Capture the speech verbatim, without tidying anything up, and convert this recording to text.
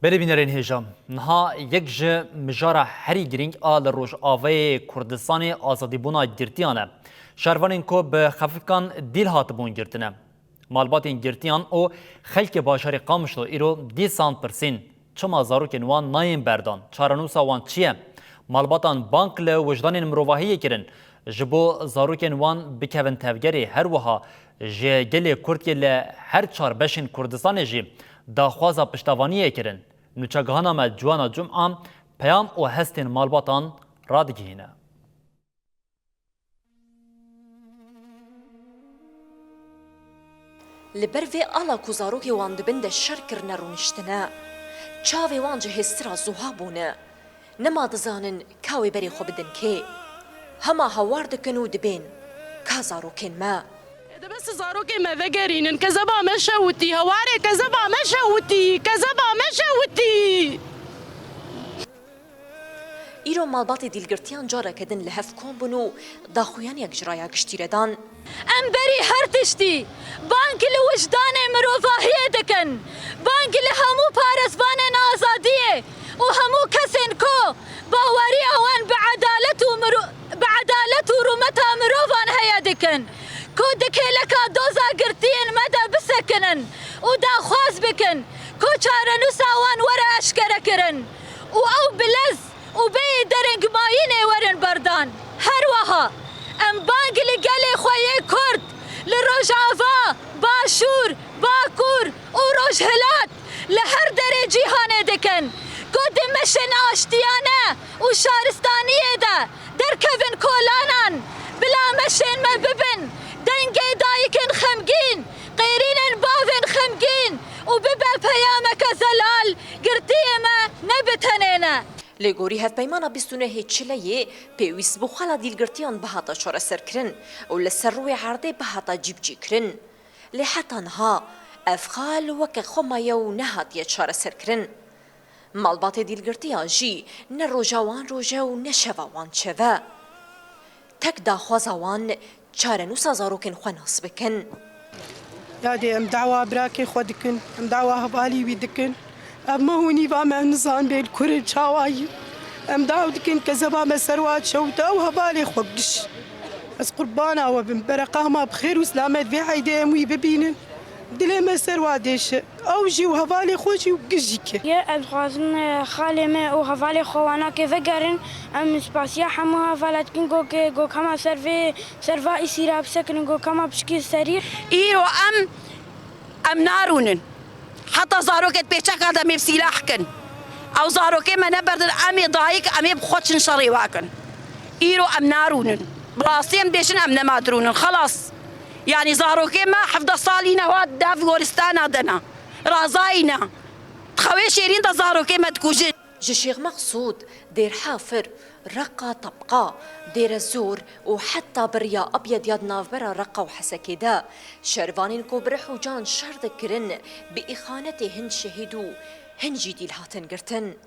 Belê bînerên hêja, niha yek ji mijara herî girîng a li Rojavayê Kurdistanê azadîbûna girtiyan e. Şervanên ku bi xefikan dîl hatibûn girtine. Malbatên girtiyan û xelkê bajarê Qamişlo îro dîsan pirsîn, çima zarokên wan nayên berdan? Çarenûsa wan çi ye? Malbatan bang li wijdanên mirovahiyê kirin, ji bo zarokên wan bikevin tevgerê, her wiha ji gelê Kurd yê li her çar beşên Kurdistanê jî daxwaza piştevaniyê kirin. Nûçegihana me Ciwana Cuma peyam û hestên malbatan radigihîne. Li ber vê ala ku zarokê wan di bin de şer kirine rûniştine, çavê wan ji hêstira zuha bûne. Nema dizanin ka wê berê xwe bidin kê. Hema hawar dikin û dibên, ka zarokên me. Dibes zarokê me vegerînin, kezeba me şewitî, hewarê kezeba me şewitî, kezeba me şewitî. Îro malbatê dîlgirtiyan careke din li hev kom bûn û daxuyaniyek ji raya giştî re dan. Em berî her tiştî bang li wijdanê mirovahiyê dikin, bang li hemû parêzvanên azadiyê û hemû kesên ku baweriya wan bi edalet û miro-, bi edalet û rûmeta mirovan heye dikin, ku di kêleka doza girtiyên me de bisekinin û daxwaz bikin ku çarenûsa wan were eşkerekirin û ew bi lez û bêyî deringmayînê werin berdan. Her wiha em bang li gelê xwe yê Kurd li Rojava, Başûr, Bakur û Rojhilat li her derê cîhanê dikin ku di meşên aştiyane û şaristaniyê de derkevin kolanan, bila meşên me bibin dengê dayikên xemgîn, qêrînên bavên xemgîn û bibe peyameke zelal girtiyê me ne bi tenê ne. Li gorî Hevpeymana bîst û nehê Çileyê, pêwîst bû xala dîlgirtiyan bihata çareserkirin û li ser rûyê erdê bihata cîbicîkirin. Lê heta niha ev xal weke xwe maye û nehatiye çareserkirin. Malbatê dîlgirtiyan jî ne roja wan roj e û ne şeva wan çev e. Tek daxwaza wan çarenûsa zarokên xwe nas bikin. Yadê em dawa birakê xwe dikin, em dawa hevalî wî dikin. Ev meh û nîva me nizan bê li kurê çawa yî. Em daw dikin kezeba me ser wa çewte ew hevalê xwe giş. Ez qurbana we bim, bereqa hema bi xêr û silamet vê heydê em wî bibînin. Dilê me ser wa dêşe. Ew jî û hevalê xwe jî û gijî ke. Yê ez dixwazim, e, xalê me û hevalê xwe wanakê vegerin. Em spasiya hemû hevala dikin, gok, gok hema ser vê, ser va îsîra bisekinin, gok hema pişkî serî. Îro em, em narûnin. Heta zarokê di pêçeka de em ê bi sîlah kin. Ew zarokê me neberdin, em ê dayik, em ê bi xwe çin şerê wa kin. Îro em narûnin. Bi rastî em dibêjin em nema dirûnin. Xelas. Yanî zarokê me hevdeh salî ne wa dev goristana de ne. Razayî ne. Di xewê şêrîn de zarokê me dikujin. Ji Şêx Meqsûd, Dêrhafir, Reqa Tebqa, Dêrezor û heta bi riya Abyediya di navbera Reqa û Hesekê de şervanên ku bi rih û can şer dikirin, bi îxanetê hin şehîd û hin jî dîl hatin girtin.